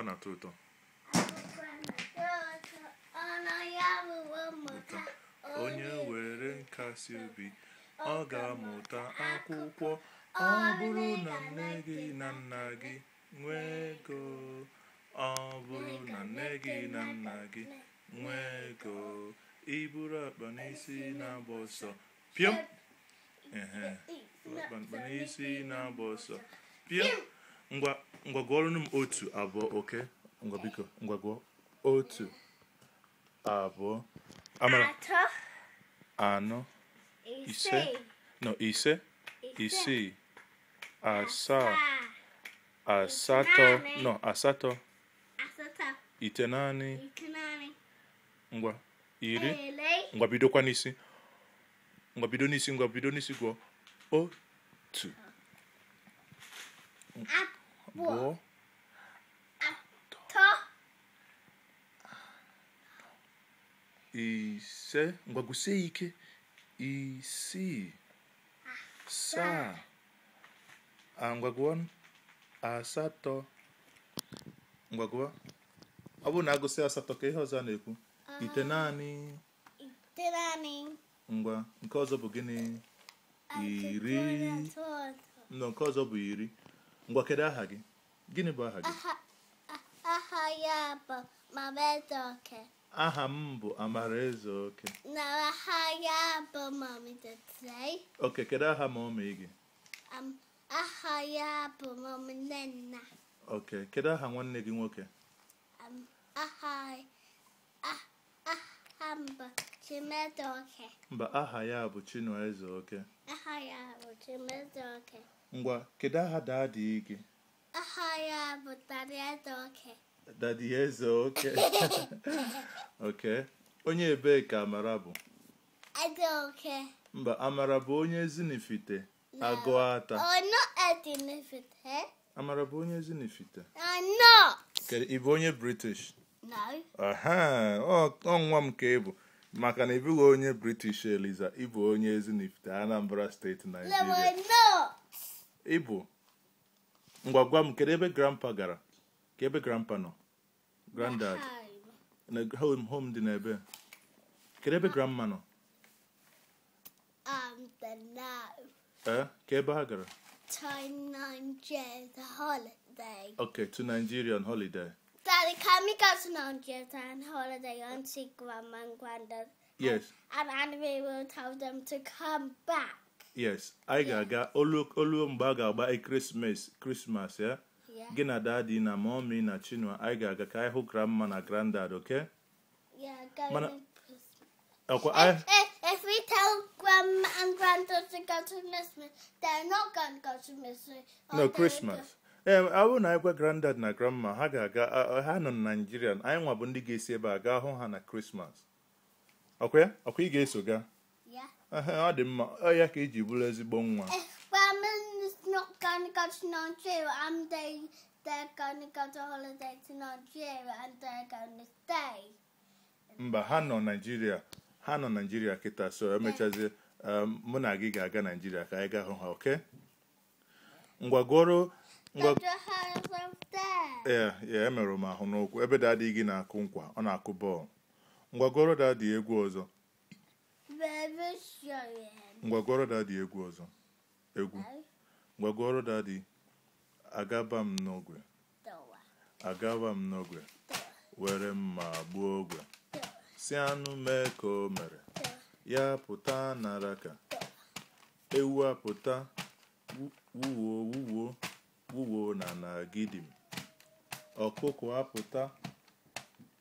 na-atọ ụtọ. Ọnụ ya bụ mmụta. Onye were nkasi obi, ọ ga-amụta akwụkwọ. Ọ bụrụ na nne gị na nna gị nwee ego, ọ bụrụ na nne gị na nna gị nwee ego, i buru akpa n'isi na-agba ọsọ pịọm. Ehe, akpa n'isi na-agba ọsọ pịọm. Ngwa ngwa, gụọrọ m otu, abụọ. Oke, ngwa, biko, ngwa, gụọ otu, abụọ, Amara. Atọ. Anọ, ise, no, ise, isii, asaa, asatọ, no, asatọ. Asatọ. Itenaanị. Itenaanị. Ngwa, 10. Ele. Ngwa, bidokwa n'isi. Ngwa, bido n'isi. Ngwa, bido n'isi, gụọ otu, abụọ, abụọ, atọ, ise. Ngwa, gụsie ike. Isii, saa. Ngwa, gụọ asatọ. Ngwa, gụọ. Ọ bụrụ na agụsị asatọ, ka ihe ọzọ a na-ekwu? Itenaanị. Itenaanị. Ngwa, nke ọzọ bụ gịnị? 10. Ndụ, nke ọzọ bụ 10. Ngwa, kedu aha gị? Gịnị bụ aha gị? Aha ya bụ Mama Ezeoke. Aha m bụ Amaraeze Oke. Na aha ya bụ Mami Tete. Oke, kedu aha mummy gị? Aha ya bụ Mami Nnenna. Oke, kedu aha nwanne gị nwoke? Aha m bụ Chimedoke. Mba, aha ya bụ Chinweze Oke. Aha ya bụ Chimedoke. Ngwa, kedu aha daddy gị? Aha ya bụ Daddy Ezeoke. Daddy Eze Oke. Oke, onye ebee ka Amara bụ? Ezeoke. Mba, Amara bụ onye Ezinifite Agụata. Oh, not Ezinifite. Amara bụ onye Ezinifite. I'm not. Kedu, ị bụ onye British? No. Aha, ọ nwa m ka ị bụ, maka na ị bụghị onye British. Eliza, ị bụ onye Ezinifite, Anambra Steeti, No, Nigeria. I'm not. Ị bụ. Ngwa, gwa m, kedu ebe grandpa gara? Ka ebe grandpa nọ, grandad? Home. Na home, home dị n'ebe? Kedu ebe grandma nọ? The no. Ee, ka ebe ha gara? To Nigeria holiday. Okay, to Nigeria on holiday. Daddy, can we go to Nigeria on holiday and see Grandma and Granddad? Yes. And we will tell them to come back. Yes, anyị ga-aga olu olu mgbe a ga-agba ekeresimesi, Christmas ya. Yeah. Gị na daddy na mommy na Chinua, anyị ga-aga ka anyị hụ grandma na grandad, okay? Yeah, go to Christmas. Ọkwa anyị If we tell Grandma and Granddad to go to Christmas, they're not going to go to Christmas. Or No, they'll Christmas. Ee, ọ bụrụ na anyị gwa grandad na grandma, ha ga-aga. Ha nọ na Nigeria. Anyị nwa bụ ndị ga-esi ebe a gaa hụ ha na Christmas. Ọkwa ya? Ọkwa ị ga-eso gaa? Yeah. Ehe, ọ dị mma. Ọ ya ka iji bụrụ ezigbo nwa. If Grandma is not going to go to Nigeria and they're going to go to holiday to Nigeria and they're going to stay. Mba, ha nọ Naijiria, ha nọ Naijiria kịta. So emechazie, mụ na gị ga-aga Naijiria ka anyị gaa hụ ha. Oke, ngwa, gụọrọ, ngwa. Go to house up there. Ee, ya emerụ m ahụ n'ụkwụ ebe daddy gị na-akụ nkwa, ọ na-akụ bọọlụ. Ngwa, gụọrọ daddy egwu ọzọ. Very showing. Ngwa, gụọrọ daddy egwu ọzọ, egwu. No, Ngwa, gụọrọ daddy "Agaba m n'ogwe". Doa, Agaba m n'ogwe, doa, were mma gbuo ogwe, doa, si anụ mee ka o mere, doa, ya pụta nara ka doa. ewu apụta, wuwo wuwo wuwo na na gidim. Ọkụkọ apụta.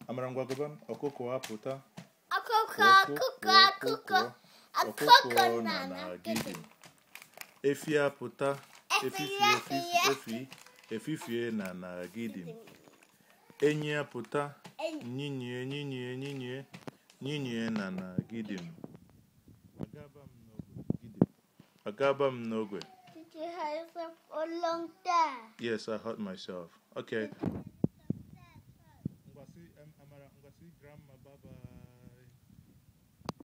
Amara, ngwa, gụba m, ọkụkọ apụta. Akụkọ, akụkọ, akụkọ, ọkụkọ akụkọ na na na na gidim. Efi apụta, efifie, Efi, efi efi efifie na na gidim. Enyi apụta, Enyi. nyinyie nyinyie nyinyie nyinyie na na gidim. Agaba m n'ogwe gidim, agaba m n'ogwe. Did you hurt yourself along there? Yes, I hurt myself. Okay.